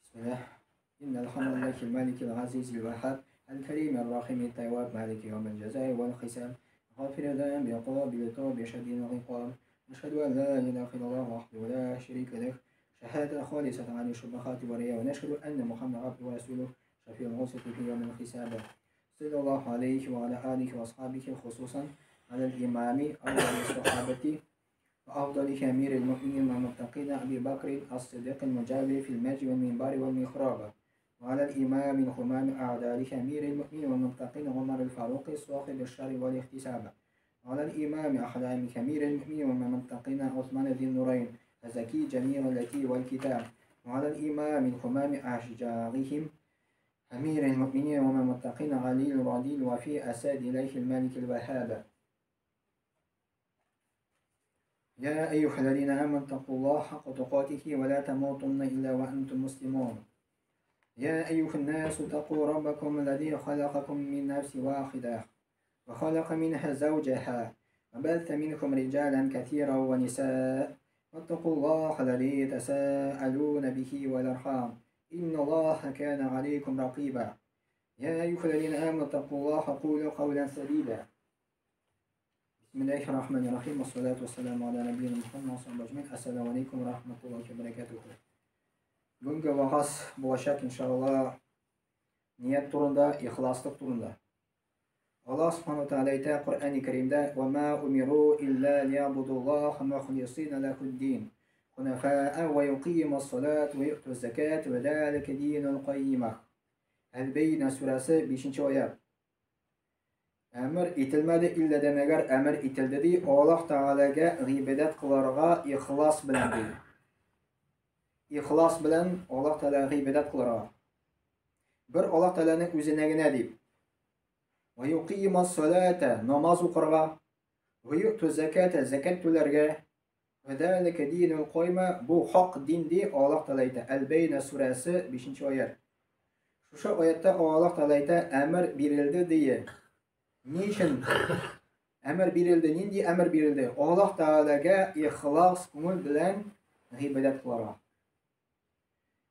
بسم الله. إن الحمد لله الملك العزيز الوهاب الكريم الرحيم التواب مالك يوم الجزاء والحساب غافر الذنب قابل التوب شديد العقاب. أشهد أن لا إله إلا الله وحده لا شريك له، شهادة خالصة عن الشبهات والرياء، ونشهد أن محمدا عبده ورسوله شفيع العصاة في يوم الحساب، صلى الله عليه وعلى آله وأصحابه، خصوصا على الإمام أول الصحابة وأفضل أمير المؤمنين والمتقين أبي بكر الصديق المجاور في المجد والمنبر والمحراب، وعلى الإمام الهمام أعداله أمير المؤمنين والمتقين عمر الفاروق صاحب الشر والاحتساب، وعلى الإمام أحلام أمير المؤمنين والمتقين عثمان ذي النورين الزكي جميع التي والكتاب، وعلى الإمام الهمام أشجارهم أمير المؤمنين والمتقين علي الرضي وفي أسد إليه الملك الوهاب. يا أيها الذين آمنوا اتقوا الله حق تقاته ولا تموتن إلا وأنتم مسلمون. يا أيها الناس اتقوا ربكم الذي خلقكم من نفس واحدة وخلق منها زوجها وبث منكم رجالا كثيرا ونساء، واتقوا الله الذي تساءلون به والأرحام إن الله كان عليكم رقيبا. يا أيها الذين آمنوا اتقوا الله وقولوا قولا سديدا. بسم الله الرحمن الرحيم، والصلاة والسلام على نبينا محمد وصحبه أجمعين. السلام عليكم ورحمة الله وبركاته. Бүгенге вагаз булачак, иншалла, ният турында, ихласлык турында. Аллаһ субхану тааля әйтә Коръәни Кәримдә: "Ва ма умиру илля лиябудуллаһа мухлисина лахуд-дин, хунафаа ва юқимус салата ва ю'туз заката ва залика динул каййима". Әл-Бәййинә сүрәсе 5 аят. Әмер ителмәде иллә дә мәгәр әмер ителде ди, Аллаһ Тәгаләгә гыйбадәт кылырга ихлас белән ди. Ихлас белән Аллаһ Тәгаләгә гыйбадәт кылырга. Бер Аллаһ Тәгаләнең үзенә генә дип. Ва юқимас салата, намаз укырга, ва ю'ту заката, закат түләргә. Ва залика динул кайма, бу хак дин ди Аллаһ Тәгалә әйтә. Әл-Бәййинә сүрәсе 5 аят. Шушы аятта Аллаһ Тәгалә әйтә, әмер бирелде дие. Ни өчен әмер бирелде? Нинди әмер бирелде? Аллаһ Тәгаләгә ихлас күңел белән гыйбадәт кылырга.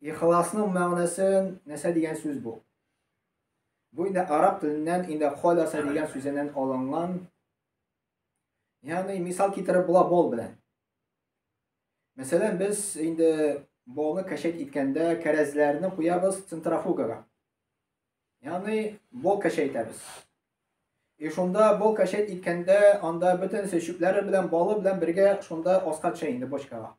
Ихласның мәгънәсен нәрсә дигән сүз бу? Бу инде араб теленнән инде халаса дигән сүзеннән алынган. Ягъни мисал китереп була бал белән. Мәсәлән, без инде балны кәшәт иткәндә кәрәзләрне куябыз центрофугага. Ягъни бал кәшәйтәбез. И шунда бал кәшәт иткәндә анда бөтенесе чүпләре белән, балы белән бергә шунда аска төшә инде бочкага.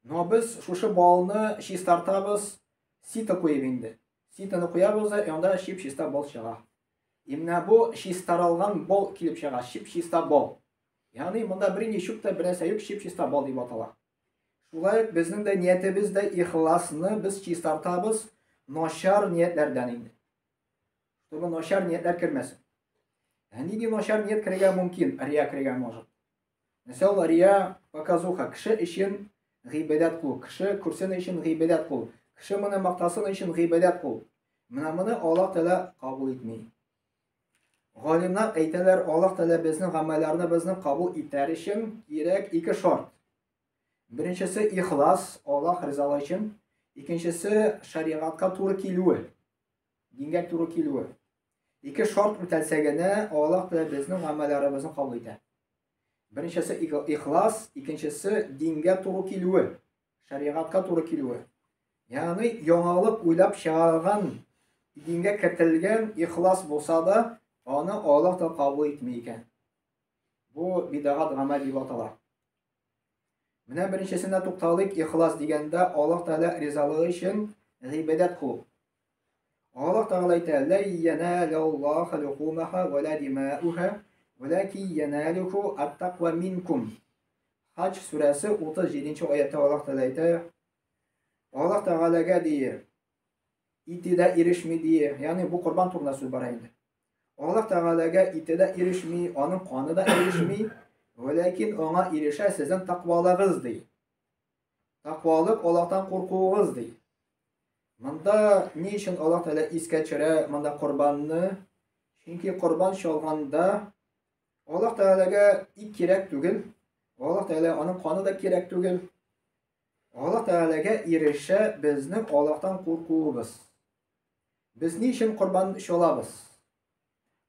Но без шушы балны чистартабыз, сито куеп инде. Ситоны куябыз да, анда чип-чиста бал чыга. И менә бу чистарылган бал килеп чыга, чип-чиста бал. Ягъни монда бернинди чүп тә, бернәрсә юк, чип-чиста бал дип атала. Шулай ук безнең дә ниятебез дә ихласны без чистартабыз начар ниятләрдән инде. Чтобы начар ниятләр кермәсен. Ә нинди начар ният керергә мөмкин? Рия керергә может. Мисал, рия показуха, кеше өчен гыйбадәт кылу, кеше күрсен өчен гыйбадәт кылу, кеше моны мактасын өчен гыйбадәт кылу. Менә моны Аллаһ Тәгалә кабул итми. Галимнәр әйтәләр, Аллаһ Тәгалә безнең гамәлләребезне кабул итәр өчен кирәк ике шарт. Беренчесе ихлас, Аллаһ ризалыгы өчен. Икенчесе шәригатькә туры килүе, дингә туры килүе. Ике шарт үтәлсә генә Аллаһ Тәгалә безнең гамәлләребезне кабул итә. Беренчесе ихлас, икенчесе дингә туры килүе, шәригатькә туры килүе. Ягъни яңалык уйлап чыгарган, дингә кертелгән ихлас булса да, аны Аллаһ та кабул итми икән. Бу бидагат гамәл дип атала. Менә беренчесенә тукталыйк. Ихлас дигәндә Аллаһ Тәгалә ризалыгы өчен гыйбадәт кылу. Аллаһ Тәгалә әйтә: "Ла яналлаһу лухумаха ва ла димауха, валакин яналуху ат-тақва минкум". Хаҗ сүрәсе 37 аятта Аллаһ Тәгалә әйтә: Аллаһ Тәгаләгә дие, ите дә ирешми дие, ягъни бу корбан турында сүз бара инде. Аллаһ Тәгаләгә ите дә ирешми, аның каны да ирешми, валакин аңа ирешә сезнең тәкъвалыгыз ди. Тәкъвалык, Аллаһтан куркуыгыз ди. Монда ни өчен Аллаһ Тәгалә искә төшерә монда корбанны? Чөнки корбан чалганда Аллаһ Тәгаләгә ит кирәк түгел, Аллаһ Тәгалә аның каны да кирәк түгел. Аллаһ Тәгаләгә ирешә безнең Аллаһтан куркуыбыз. Без ни өчен корбан чалабыз?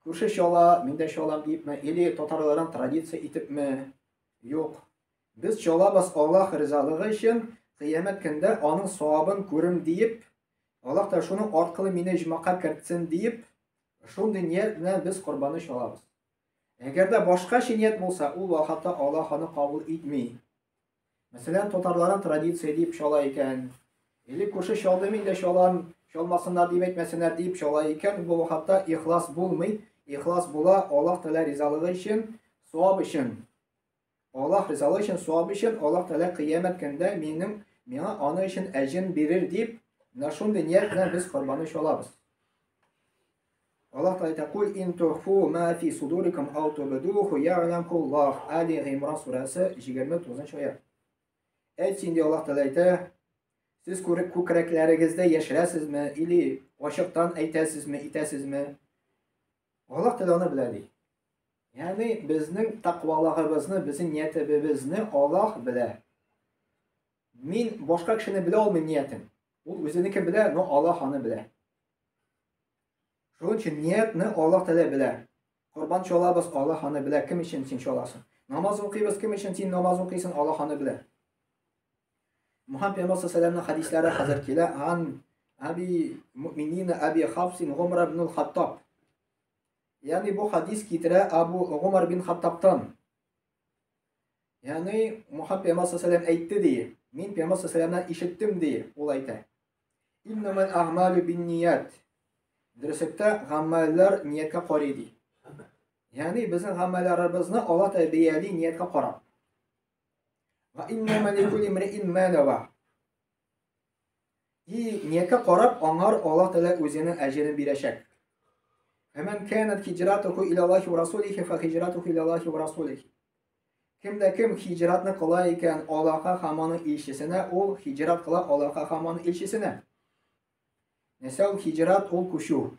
Күрше чала, мин дә чалам диепме, или татарларның традиция итепме? Юк. Без чалабыз Аллаһ ризалыгы өчен, кыямәт көндә аның савабын күрем диеп, Аллаһ та шуның аркылы мине җмака кертсен диеп, шундый ният белән без корбанны чалабыз. Әгәр дә башкача ният булса, ул вакытта Аллаһ аны кабул итми. Мәсәлән, татарларның традиция дип чала икән, или күрше чалды, мин дә чалам, чалмасыннар дип әйтмәсеннәр дип чала икән, бу вакытта ихлас булмый. Ихлас була Аллаһ Тәгалә ризалыгы өчен, савап өчен. Аллаһ ризалыгы өчен, савап өчен, Аллаһ Тәгалә кыямәт көндә минем миңа аны өчен әҗен бирер дип, менә шундый ният белән без корбанны чалабыз. Аллаһ Тәгалә әйтә: "Кул ин тухфу ма фи судурикум ау тубдуху я'ламху Аллаһ." Али Гыймран сүрәсе 29 аят. Әйт син, ди Аллаһ Тәгалә әйтә, сез күкрәкләрегездә яшерәсезме или ачыктан әйтәсезме, итәсезме? Аллаһ Тәгалә аны белә ди. Ягъни безнең тәкъвалыгыбызны, безнең ниятебезне Аллаһ белә. Мин башка кешене белә алмыйм ниятен. Ул үзенекен белә, но Аллаһ аны белә. Шуның өчен ниятне Аллаһ Тәгалә белә. Корбан чалабыз, Аллаһ аны белә, кем өчен син чаласың. Намаз укыйбыз, кем өчен син намаз укыйсың, Аллаһ аны белә. Мухаммад пәйгамбәр саллаллаху хәдисләре хәзер килә. Ан Аби муъминина Аби Хафсин Гумар ибн Хаттаб. Ягъни бу хадис китерә Абу Гумар бин Хаттабтан. Ягъни Мухаммад пәйгамбәр саллаллаху әйтте ди. Мин пәйгамбәр саллаллаху ишеттем ди, ул әйтә. Иннамал әгъмалу бинният. Дөреслектә гамәлләр нияткә карый ди. Ягъни безнең гамәлләребезне Аллаһ Тәгалә бәяли нияткә карап. Ва иннама ликулли имриин ма нава. И нияткә карап аңар Аллаһ Тәгалә үзенең әҗерен бирәчәк. Фәмән канат хиҗратуху иля Аллахи ва расулихи фа хиҗратуху иля Аллахи ва расулихи. Кем дә кем хиҗратны кыла икән Аллаһка һәм аның илчесенә, ул хиҗрат кыла Аллаһка һәм аның илчесенә. Нәрсә ул хиҗрат? Ул күчү.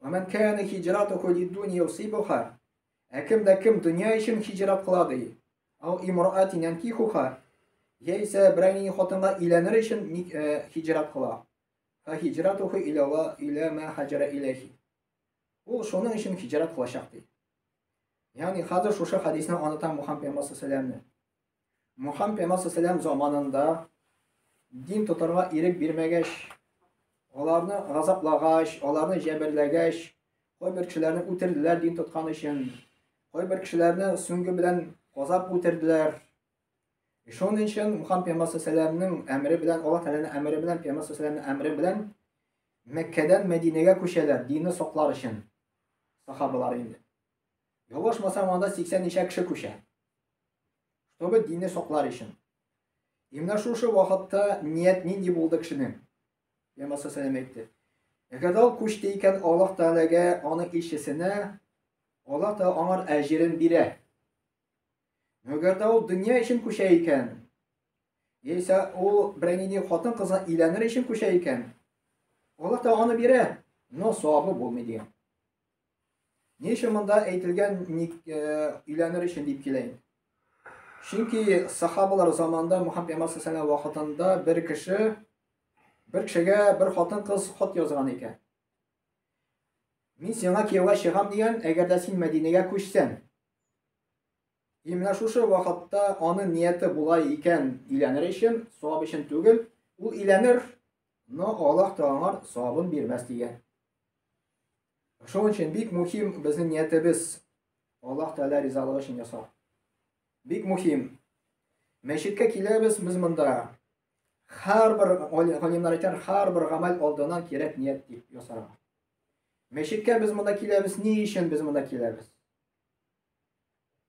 Ва ман кана хиҗратуху лид-дунья юсибуха. Ә кем дә кем дөнья өчен хиҗрат кыла ди. Ау имраатин янкихуха. Яисә берәр нинди хатынга өйләнер өчен хиҗрат кыла. Фа хиҗратуху иля иля ма хаҗара иләйхи. Ул шуның өчен хиҗрат кылачак ди. Ягъни хәзер шушы хәдисне аңлата Мухаммад пәйгамбәр саллаллаху Мухаммад пәйгамбәр саллаллаху заманында дин тотарга ирек бирмәгәч, аларны газаплагач, аларны җәберләгәч, кайбер кешеләрне үтерделәр дин тоткан өчен, кайбер кешеләрне сөңге белән казап үтерделәр. Шуның өчен Мухаммад пәйгамбәр саллаллаху әмере белән, Аллаһ Тәгаләнең әмере белән, пәйгамбәр саллаллаху әмере белән Мәккәдән Мәдинәгә күчәләр, динне саклар өчен. Сахабалар инде. Ялгышмасам, анда 80 ничә кеше күчә. Чтобы динне саклар өчен. И менә шушы вакытта ният нинди булды кешенең? Пәйгамбәр саллаллаху әйтте. Әгәр дә ул күчте икән Аллаһ Тәгаләгә, аның илчесенә, Аллаһ Тәгалә аңар әҗерен бирә. Әгәр дә ул дөнья өчен күчә икән, яисә ул берәр нинди хатын-кызга өйләнер өчен күчә икән, Аллаһ Тәгалә аны бирә, но савабы булмый дигән. Ни өчен монда әйтелгән өйләнер өчен дип килә инде? Чөнки сахабалар заманында Мухаммад пәйгамбәр саллаллаху вакытында бер кеше бер кешегә бер хатын-кыз хат язган икән. Мин сиңа кияүгә чыгам дигән, әгәр дә син Мәдинәгә күчсәң. И менә шушы вакытта аның нияте була икән өйләнер өчен, савап өчен түгел, ул өйләнер, но Аллаһ та аңар савабын бирмәс дигән. Шуның өчен бик мөһим безнең ниятебез Аллаһ Тәгалә ризалыгы өчен ясау. Бик мөһим. Мәчеткә киләбез без монда. Һәрбер галимнәр әйтәр, һәрбер гамәл алдыннан кирәк ният дип ясарга. Мәчеткә без монда киләбез, ни өчен без монда киләбез?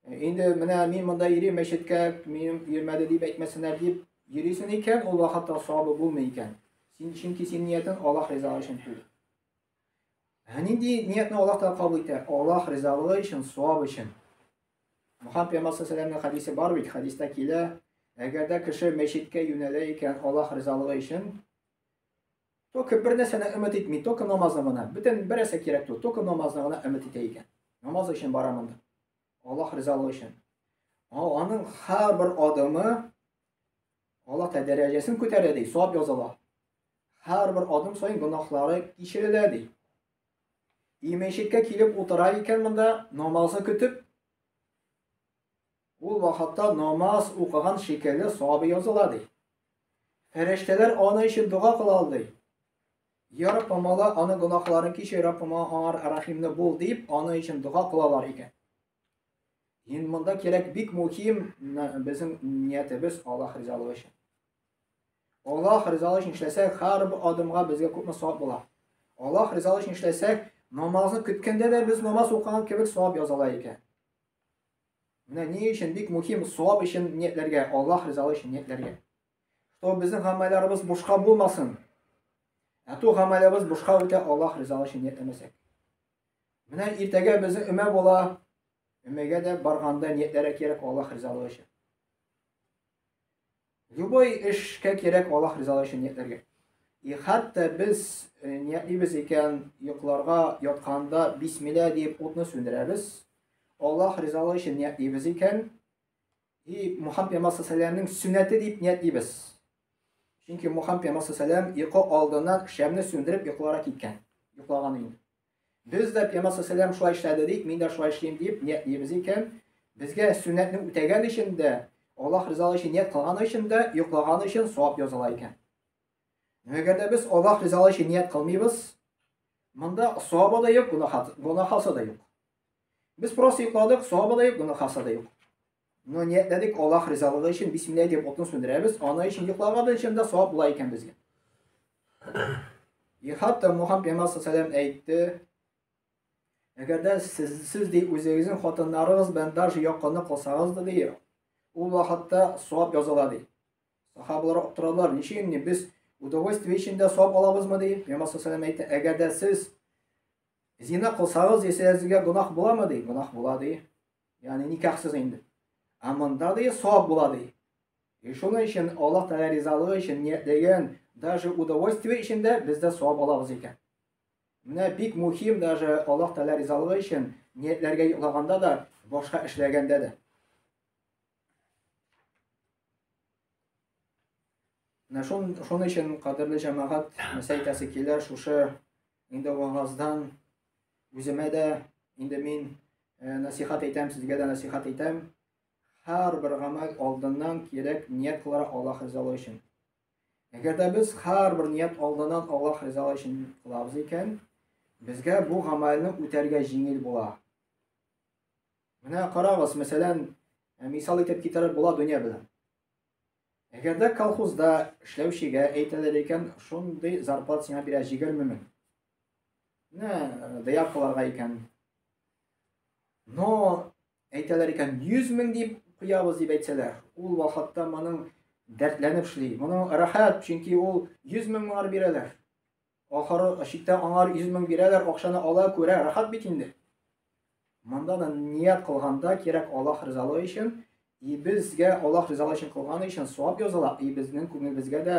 Инде менә мин монда йөрим мәчеткә, минем йөрмәде дип әйтмәсеннәр дип йөрисең икән, ул вакытта савабы булмый икән. Син чөнки син ниятең Аллаһ ризалыгы өчен түгел. Ә нинди ниятне Аллаһ Тәгалә кабул итә? Аллаһ ризалыгы өчен, савап өчен. Мухаммад пәйгамбәр саллаллаху хәдисе бар бит, хәдистә килә, әгәр дә кеше мәчеткә юнәлә икән Аллаһ ризалыгы өчен, только бер нәрсәне өмет итми, только намазны гына. Бөтен бер нәрсә кирәк түгел, только намазны гына өмет итә икән. Намаз өчен бара монда. Аллаһ ризалыгы өчен. Аның һәрбер адымы Аллаһ та дәрәҗәсен күтәрә ди, савап языла. Һәрбер адым саен гөнаһлары кичерелә ди. И мәчеткә килеп утыра икән монда, намазны көтеп, ул вакытта намаз укыган шикелле савабы языла ди. Фәрештәләр аны өчен дога кыла ди. Я Раббым, Алла, аны гөнаһларын кичер, Раббым, аңар рәхимле бул дип, аны өчен дога кылалар икән. Инде монда кирәк бик мөһим безнең ниятебез Аллаһ ризалыгы өчен. Аллаһ ризалыгы өчен эшләсәк, һәрбер адымга безгә күпме савап була. Аллаһ ризалыгы өчен эшләсәк, намазны көткәндә дә без намаз укыган кебек савап языла икән. Менә ни өчен бик мөһим савап өчен ниятләргә, Аллаһ ризалыгы өчен ниятләргә. Что безнең гамәлләребез бушка булмасын. Ә то гамәлебез бушка үтә Аллаһ ризалыгы өчен ниятләмәсәк. Менә иртәгә безнең өмә була. Өмәгә дә барганда ниятләргә кирәк Аллаһ ризалыгы өчен. Любой эшкә кирәк Аллаһ ризалыгы өчен ниятләргә. И хәтта без э, ниятлибез икән, йокларга ятканда бисмилла дип утны сүндерәбез. Аллаһ ризалыгы өчен ниятлибез икән, и Мухаммад пәйгамбәр саллаллаху сөннәте дип ниятлибез. Чөнки Мухаммад пәйгамбәр саллаллаху йокы алдыннан шәмне сүндереп йокларга киткән, йоклаган инде. Без дә Пәйгамбәр саллаллаху шулай эшләде дип, мин дә шулай эшлим дип ниятлибез икән, безгә сөннәтне үтәгән өчен дә, Аллаһ ризалыгы өчен ният кылган өчен дә, йоклаган өчен савап языла икән. Әгәр дә без Аллаһ ризалыгы өчен ният кылмыйбыз, монда савабы да юк, гөнаһасы да юк. Без просто йокладык, савабы да юк, гөнаһасы да юк. Но ниятләдек Аллаһ ризалыгы өчен бисмилла дип утны сүндерәбез, аны өчен йоклаган өчен дә савап була икән безгә. И хәтта Мухаммад пәйгамбәр саллаллаху әйтте, әгәр дә сез, сез ди үзегезнең хатыннарыгыз белән даже якынлык кылсагыз да ди, ул вакытта савап языла ди. Сахабалар аптырадылар, ничек инде без удовольствие өчен дә савап алабызмы ди? Пәйгамбәр саллаллаху әйтте, әгәр дә сез зина кылсагыз, сезгә гөнаһ буламы ди? Гөнаһ була ди. Ягъни никахсыз инде. Ә монда ди савап була ди. И шуның өчен Аллаһ Тәгалә ризалыгы өчен ниятләгән даже удовольствие өчен дә без дә савап алабыз икән. Менә бик мөһим даже Аллаһ Тәгалә ризалыгы өчен ниятләргә йоклаганда да, башка эшләгәндә дә. Менә шун, шуның өчен кадерле җәмәгать, нәрсә әйтәсе килә, шушы инде вагаздан үземә дә инде мин э, насихат әйтәм, сезгә дә насихат әйтәм. Һәрбер гамәл алдыннан кирәк ният кылырга Аллаһ ризалыгы өчен. Әгәр дә без һәрбер ният алдыннан Аллаһ ризалыгы өчен кылабыз икән, безгә бу гамәлне үтәргә җиңел була. Менә карагыз, мәсәлән, э, мисал итеп китереп була дөнья белән. Әгәр дә колхозда эшләүчегә әйтәләр икән, шундый зарплата сиңа бирә 20 мең. Менә э, дояркаларга икән. Но әйтәләр икән 100 мең дип куябыз дип әйтсәләр, ул вакытта моның дәртләнеп эшли. Моның рәхәт, чөнки ул 100 мең моңар бирәләр. Ахыры чиктә аңар 100 мең бирәләр, акчаны ала, күрә, рәхәт бит инде. Монда да ният кылганда кирәк Аллаһ ризалыгы өчен, и безгә Аллаһ ризалыгы өчен кылган өчен савап языла, и безнең күңелебезгә дә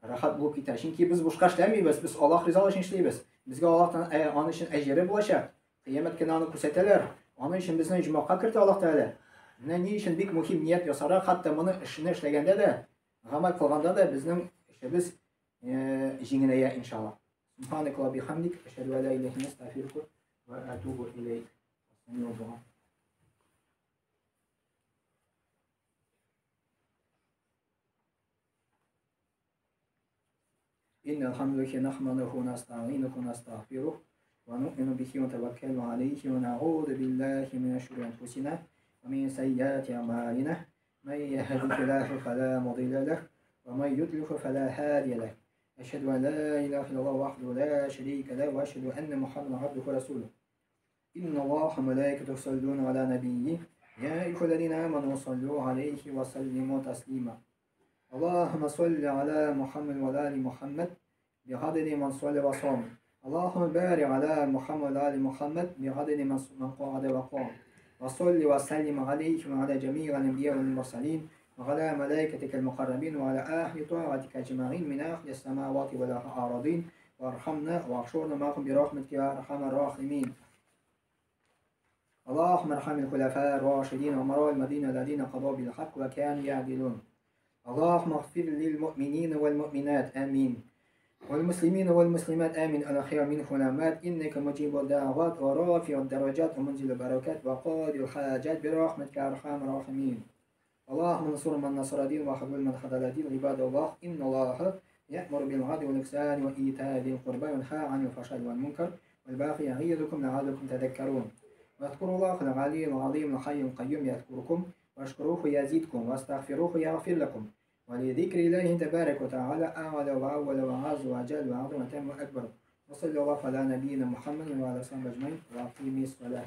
рәхәт булып китә. Чөнки без бушка эшләмибез, без Аллаһ ризалыгы өчен эшлибез. Безгә Аллаһтан э, аның өчен әҗере булачак. Кыямәт көне аны күрсәтәләр. Аның өчен безне җомакка кертә Аллаһ Тәгалә. Менә ни өчен бик мөһим ният ясарга, хәтта моны эшне эшләгәндә дә, гамәл кылганда да безнең эшебез җиңеләя иншалла. Субханак ва бихамдик, әшһәдү ә ла илаһа илля астагфирука ва атубу илейк. إن الحمد لله نحمده ونستعينه ونستغفره ونؤمن به ونتوكل عليه ونعوذ بالله من شرور أنفسنا ومن سيئات أعمالنا من يهده الله فلا مضل له ومن يضلل فلا هادي له أشهد أن لا إله إلا الله وحده لا شريك له وأشهد أن محمدا عبده ورسوله إن الله وملائكته يصلون على نبيه يا أيها الذين آمنوا صلوا عليه وسلموا تسليما اللهم صل على محمد وعلى آل محمد بعدد من صلى وصام اللهم بارك على محمد وعلى آل محمد بعدد من قعد وقام وصل وسلم عليه وعلى جميع الأنبياء والمرسلين وعلى ملائكتك المقربين وعلى أهل طاعتك أجمعين من أهل السماوات والأراضين وارحمنا واحشرنا معهم برحمتك يا أرحم الراحمين اللهم ارحم الخلفاء الراشدين وأمراء المدينة الذين قضوا بالحق وكانوا يعدلون. اللهم اغفر للمؤمنين والمؤمنات آمين والمسلمين والمسلمات آمين الأحياء منهم والأموات إنك مجيب الدعوات ورافع الدرجات ومنزل البركات وقاضي الحاجات برحمتك يا أرحم الراحمين. اللهم انصر من نصر دين وخذل من خذل دين. عباد الله، إن الله يأمر بالعدل والإحسان وإيتاء ذي القربى وينهى عن الفحشاء والمنكر والبغي يعظكم لعلكم تذكرون. واذكروا الله العلي العظيم الحي القيوم يذكركم، واشكروه يزيدكم، واستغفروه يغفر لكم. ولذكر الله تبارك وتعالى أعلى وأول وأعز وأجل وأعظم وأتم وأكبر. وصلى الله على نبينا محمد وعلى آله وصحبه أجمعين. وأقيموا الصلاة.